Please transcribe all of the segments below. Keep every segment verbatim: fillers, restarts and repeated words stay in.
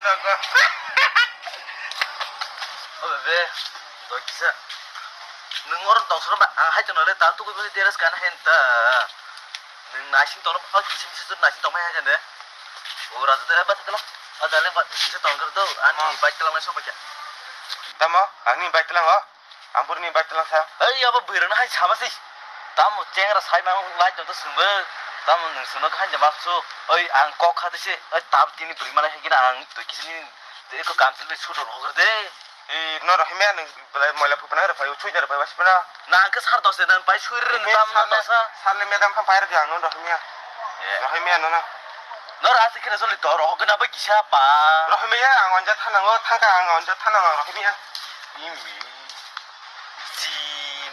Obe be, doi kisa. Nwng oro tong soro ba, ang hai tongna le ta tukui bwsai teras kan hen ta. Nwng naising tongno ba, kisa misa naising tongmai hai jane. O raja de ba thakla. Ada le ba kisa tong kar do, ani bike tlang mai sok paikha. Tamo, ani bike tlang o. Ang bwrwini bike tlang sa. Ei, abo bwrwino hai sama se. Tamo chengra sai mang lai tong to swngbo. Tamo nwng swngno khan jama su. Oi, ang kok kha tise. Oi, tab tini bwrwi mana hai gina ang to kisini eko kamchil bai sudo rogor de. Ei, no rohimya nwng belai moila phupna ro phaio, suida ro phaio, wasipna. Na ang ke sar dos de dan pai suri ro tam na dosa. Sarle madam khan pai ro ang no rohimya. Rohimya no na. No ra sikhe soli to rohogna bai kisa pa. Rohimya ang onja thanango, thangka ang onja thanango rohimya. Imi. Ji,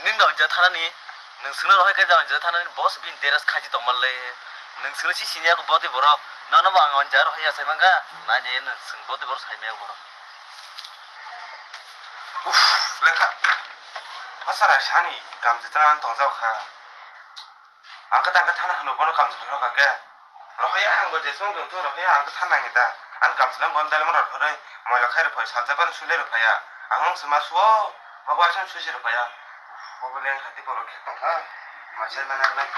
nwng no onja thanani. Nwng swngno rohai khe onja thanani boss bin teras khaji tongmalle. Nwng swngno si sini ako boti borok. Nono bo ang onja rohai ya sai mangka. Na je nwng swng boti borok sai maya borok. Uff, lekha. Masara sani kam jitra an tongjao kha. Ang khe tang khe thana hwnwi bono kamchwlwi rwkha khe. Rohorya ang bo jeswng tong thung rohorya ang khe thana nangya da. Ang kamchwlwi bono dalemon rw phai rwi moila khai rw phai salsa phano sule rw phaiya. Ang wng se ma suo, ma bo aisang susi rw phaiya. Bo bo leng khati borok khe tong kha. Ma sai ma nang nang.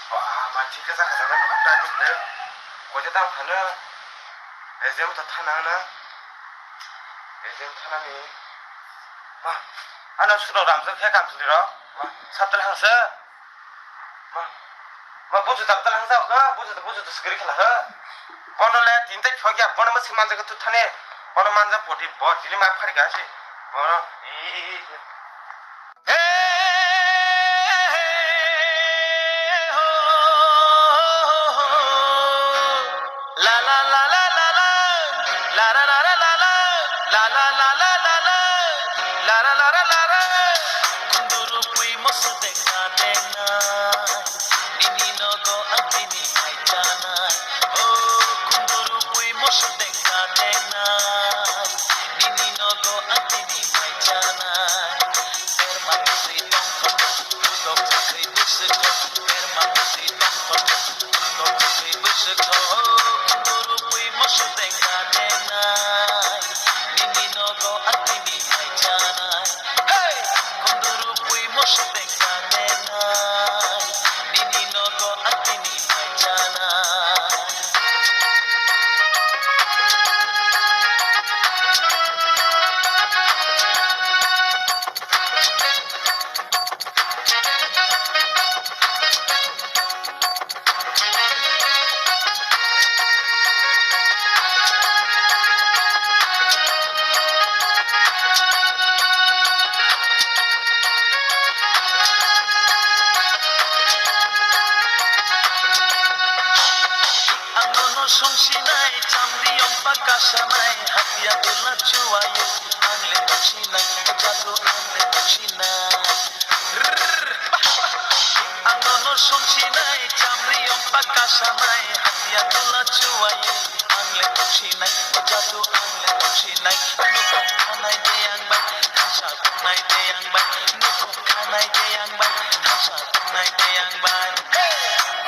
Wah, ma thik khe chakha chakha nang ta duk de. Koise tang phano. Exam ta thana na. Exam thana ni. Ma, ano sudo ramjak khe kamchwlwi rok. Ma, satel hangsa. Ma, ma buju tak tal hangsa ka, buju buju tu skri khala ha. Bono le tin tai phogya, bono ma si manja ka tu thane. Bono manja poti bo, tini ma phari ka si. Bono, i, i, i. Kunduru pui moso dengka dengnai, nini nogo ang tini mai chanai. O kunduru pui moso dengka dengnai, nini nogo ang tini mai chanai. Perma kwswi tongkha, budok kwswi bwswk tong. Perma kwswi tongkha, budok kwswi bwswk tong. Kunduru pui moso dengka dengnai, nini nogo ang tini mai chanai. Hey! Kunduru pui moso dengka dengnai, nini nogo ang tini mai chanai. Ang nono songsinai, chamri yompa kasanai, hapya dula chuwayo, ang le tongsinai, o jadu ang le tongsinai. Ang nono songsinai, chamri yompa kasanai, hapya dula chuwayo, ang le tongsinai, o jadu ang le tongsinai, nukhung khanai de ang bai, thansa tongnai de ang bai, nukhung khanai de ang bai, thansa tongnai de ang bai. Hey!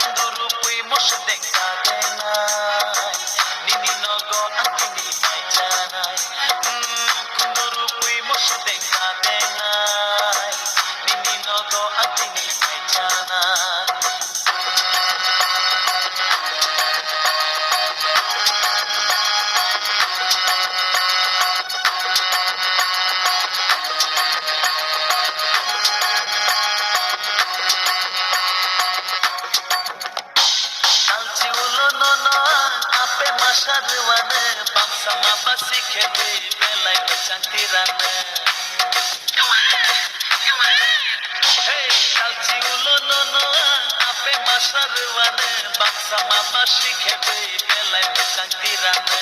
Kunduru pui moso dengka dengnai, nini nogo ang tini mai chanai. Mm, kunduru pui moso dengka dengnai, nini nogo ang tini mai chanai. Mapasi khe bui belai mwchang tirano. Hey, talchi ulo nono ang ape masa rwano, bangsa mapasi khe bui belai mwchang tirano.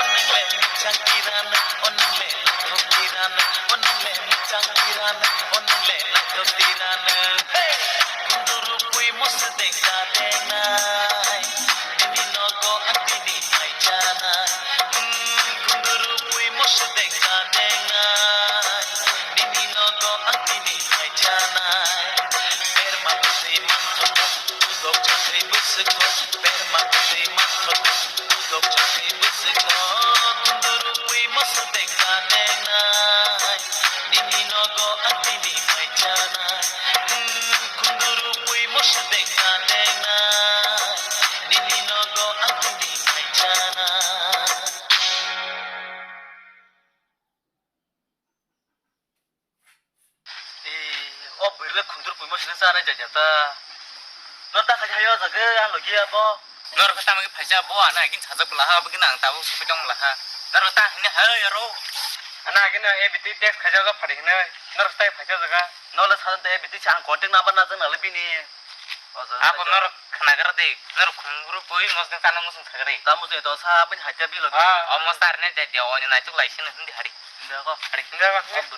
Oneng le mwchang tirano, oneng le naithok tirano, oneng le mwchang tirano, oneng le naithok tirano. Hey, kunduru pui moso dengka dengnai. Nini nogo ang tini mai chanai. Hmm, kunduru pui moso dengka dengnai. Nini nogo ang tini mai chanai. Berma bwtwi manthogo, udok chathai bwswkgo. Berma bwtwi manthogo, udok chathai bwswkgo. Kunduru pui moso dengka dengnai. Nini nogo ang tini mai chanai. Hmm, kunduru pui moso dengka dengnai. Nini nogo ang tini mai chanai. Ee, o bwrwile khundur pui moso nang chanai jajata. No ta khaja hayo jaga ang logi abo. Norok ta magi phaisa bo ana agin sajak bwla ha, bwgin ang tabuk sabai tong bwla ha. Norok ta hini hayo yaro. Ana agin A B T test khaja ga phari hini. Norok ta phaisa jaga. No le sadan te A B T cha ang contact number na jang na le bini. Ako norok khnagra de, norok khungru pui mosni chana musung thagri. Tamu je to sa bin haja bilo. Ah, o mostar ne jai dia, o ni naituk lai sin hindi hari. Hindi ko. Hari. Hindi ko.